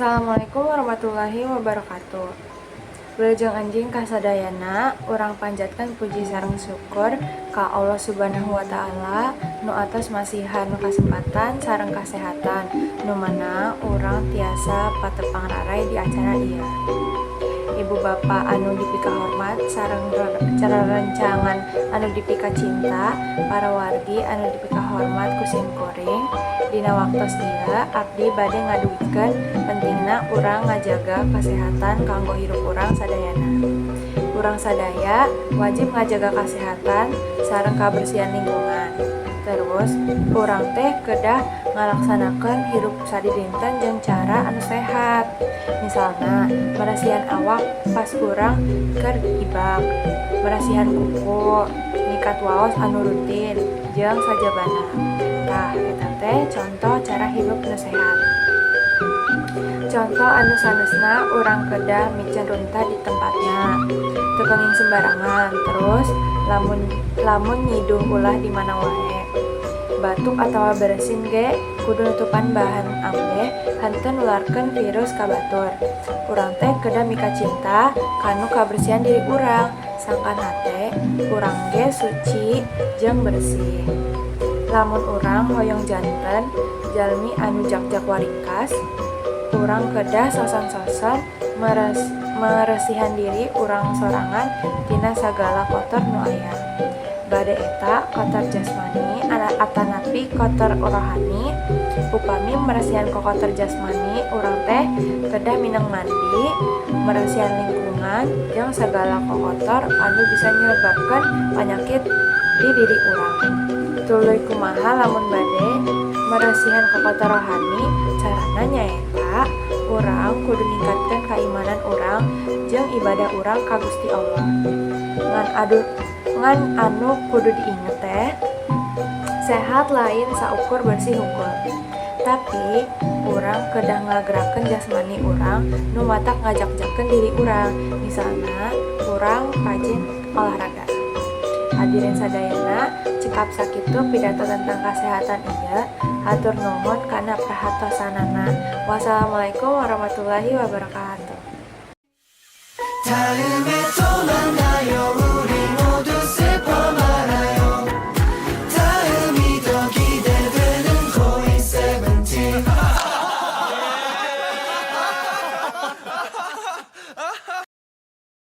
Assalamualaikum warahmatullahi wabarakatuh. Wilujeng enjing kasadayana, urang panjatkan puji sareng syukur ka Allah Subhanahu wa Ta'ala nu atos masihan kasempatan sareng kasehatan nu mana urang tiasa patepang raray di acara ieu. Ibu bapak anu dipikahormat sareng rerencangan anu dipikacinta, para wargi anu dipikahormat ku sim kuring, dina waktos ieu abdi bade ngadugikeun pentingna urang ngajaga kasehatan kanggo hirup urang sadayana. Urang sadaya wajib ngajaga kasehatan sareng kabersihan lingkungan. Terus urang teh kedah ngalaksanakeun hirup sadidinten jeung cara anu sehat. Misalna meresihan awak pas urang keur ibak, meresihan kuku, nyikat waos anu rutin, jeung sajabana. Tah, eta teh contoh cara hirup nu sehat. Contoh anu sanesna, urang kedah miceun runtah di tempatna, teu kenging sembarangan, terus lamun lamun nyiduh ulah di mana wae. Batuk atawa bersin ge kudu nutupan bahan ambeh henteu nularkeun virus ka batur. Urang teh kedah mikacinta kana kabersihan diri urang, sangkan hate urang ge suci jeung bersih. Lamun urang hoyong janten jalmi anu jagjag waringkas, urang kedah soson-soson meresihan diri urang sorangan tina sagala kotor nu aya. Bade eta kotor jasmani atanapi kotor rohani. Upami meresihan kokotor jasmani, urang teh kedah mindeng mandi, meresihan lingkungan jeung sagala kokotor anu bisa nyebabkeun panyakit di diri urang. Tuluy kumaha lamun bade meresihan kokotor rohani? Carana nyaeta urang kudu ningkatkeun kaimanan urang jeung ibadah urang ka Gusti Allah. Ngan anu kudu diinget teh, sehat lain saukur bersih hungkul. Tapi urang kedah ngagerakeun jasmani urang nu matak ngajagjagkeun diri urang. Misalna urang rajin olahraga. Hadirin sadayana, cekap sakitu pidato tentang kesehatan ieu. Hatur nuhun kana perhatosanana. Wassalamualaikum warahmatullahi wabarakatuh. 다음에 또